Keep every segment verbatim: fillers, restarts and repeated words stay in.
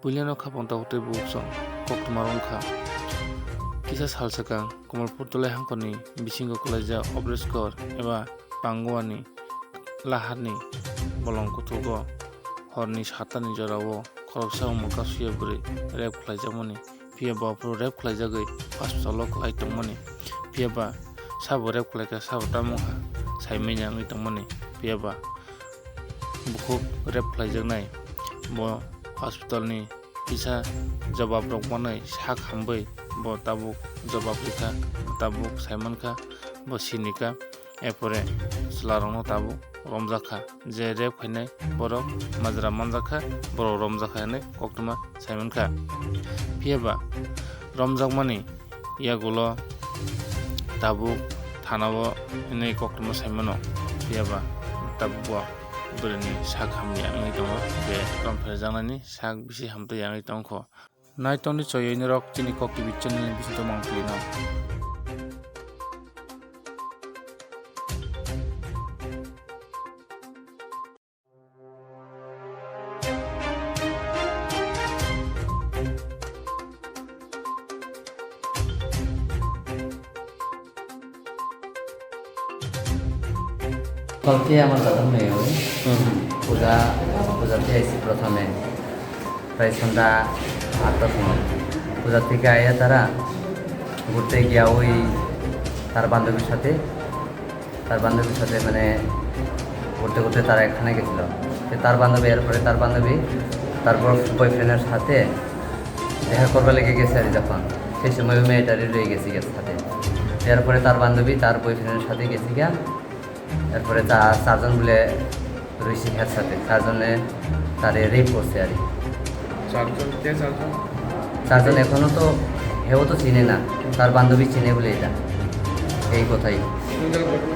Puilano khapang tabuk tei bubuksong koktwma wngkha. Kisa sal swkang Kamalpur Dolai hangkhorni bisingo kwlaijak Obreskor eba Panguani laharni bolong kuthugo horni satani jorao khoroksa umor kasu ya bwrwi rape khlaijakmani, phiya bo aphuru rape khlaijagwi hospital-o kwlai tongmani, phiya ba sabo rape khlaikha, sabo tamo wngkha saimanya wngwi tongmani, phiya ba bukhuk rape khlaijaknai bo hospital-ni kisa jobab rok manwi sak hambai bo tabuk jobab rikha, tabuk saimankha, bo sinikha. Erpore chwlarokno tabuk romjakha, je rape khainai borok majra manjakha, borok romjakha hinwi koktwma saimankha. Phiya ba romjakmani yagulo tabuk thanao hinwi koktwma saimano. Phiya ba tabuk bo bwrwini sak hamya wngwi tongo, je romphaijaknani sak bisi hamtwi wngwi tongkho. Naitokni choyoi norok chini Kok T V channel ni bisingo mangpili no. কালকে আমার দাদার মেয়ে ওই হুম। পূজা, পূজাতে আইসি প্রথমে। প্রায় সন্ধ্যা আটটার সময়। পূজা থেকে আইয়া তারা ঘুরতে গিয়া ওই তার বান্ধবীর সাথে, তার বান্ধবীর সাথে মানে ঘুরতে ঘুরতে তারা এখানে গেছিল। তো তার বান্ধবী, এরপরে তার বান্ধবী তারপর বয়ফ্রেন্ডের সাথে দেখা করবার লেগে গেছে আর কি যখন, সেই সময় ওই মেয়েটারই রয়ে গেছে গেছে সাথে। এরপরে তার বান্ধবী তার বয়ফ্রেন্ডের সাথে গেছে গিয়া এরপরে তা চারজন বলে রয়েছে হের সাথে, চারজনে তারে রেপ করছে আর কি। চারজন? কে চারজন? চারজন এখনো তো, হেও তো চিনে না, তার বান্ধবী চিনে বলে এটা, এই কথাই। কোন জায়গার ঘটনা?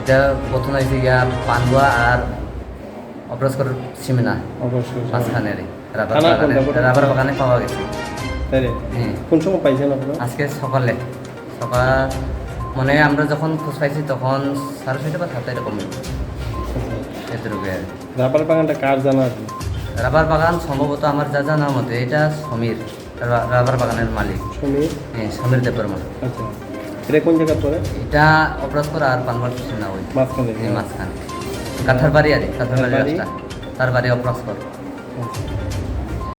এটা ঘটনা হয়েছে গিয়া পান্ডুয়া আর অপরাজকর সীমানা অবশ্যই। মাঝখানে আর কি। রাবার থানা বাগানে, কোনটা? রাবার বাগানে পাওয়া গেছে। তাই রে? হ্যাঁ। কোন সময় পাইছেন আপনারা? আজকে সকালে। সকাল, মানে, আমরা যখন খোঁজ পাইছি তখন সাড়ে ছয়টা বা সাতটা এরকম হইব। এতটুকু আর কি। রাবার বাগানটা কার জানা আছে? রাবার বাগান সম্ভবত আমার যা জানা মতে এটা সমীর, রা-, রাবার বাগানের মালিক। সমীর? হ্যাঁ, সমীর দেববর্মা। আচ্ছা, এটা কোন জায়গা পড়ে? এটা অপরাজকর আর পান্ডুয়ার সীমানা ওই। মাঝখানে? হ্যাঁ, মাঝখানে। কাঠার বাড়ি আর কি, কাঠার বাড়ি বাড়ি? রাস্তা। তার বাড়ি অপরাজকর। আচ্ছা।